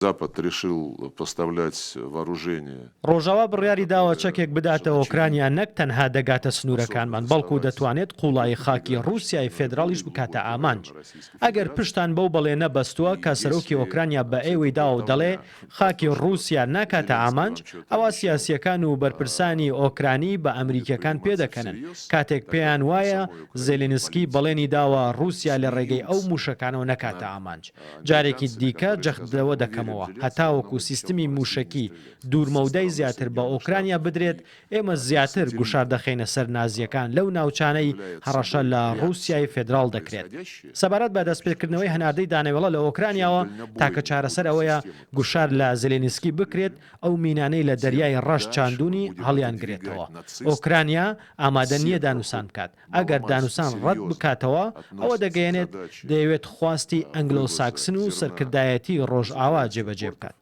Запад решил поставлять вооружение. ڕۆژاوا بڕیاری داوە چەکێک بداتە ئۆکرانیا نەک تەنها دەگاتە سنوورەکانمان، بەڵکو دەتوانێت قووڵایی خاکی ڕووسیای فێدراڵیش بکاتە ئامانج. ئەگەر پشتتان بەو بەڵێنە بەستووە کە سەرۆکی ئۆکرانیا بە ئێوەی داوە و دەڵێ خاکی ڕووسیا ناکاتە ئامانج، ئەوا سیاسییەکان و بەرپرسانی ئۆکرانی بە ئەمریکییەکان پێدەکەنن کاتێک پێیان وایە زێلینسکی بەڵێنی داوە ڕووسیا لە ڕێگەی ئەو مووشەکانەوە نەکاتە ئامانج. جارێکی دیکە جەخت لەوە دەکەمەوە، هەتاوەکو سیستمی مووشەکی دوورمەودای زیاتر بە ئۆکرانیا بدرێت، ئێمە زیاتر گوشار دەخەینە سەر نازییەکان لەو ناوچانەی هەڕەشە لە ڕووسیای فێدراڵ دەکرێت. سەبارەت بە دەستپێکردنەوەی هەناردەی دانەوێڵە لە ئۆکرانیاوە، تاکە چارەسەر ئەوەیە گوشار لە زێلێنسکی بکرێت ئەو مینانەی لە دەریای ڕەش چاندوونی هەڵیانگرێتەوە. ئۆکرانیا ئامادە نییە دانوسان بکات. ئەگەر دانوسان ڕەت بکاتەوە، ئەوە دەگەیەنێت دەیەوێت خواستی ئەنگلۆساکسن و سەرکردایەتیی ڕۆژئاوا جێبەجێ بکات.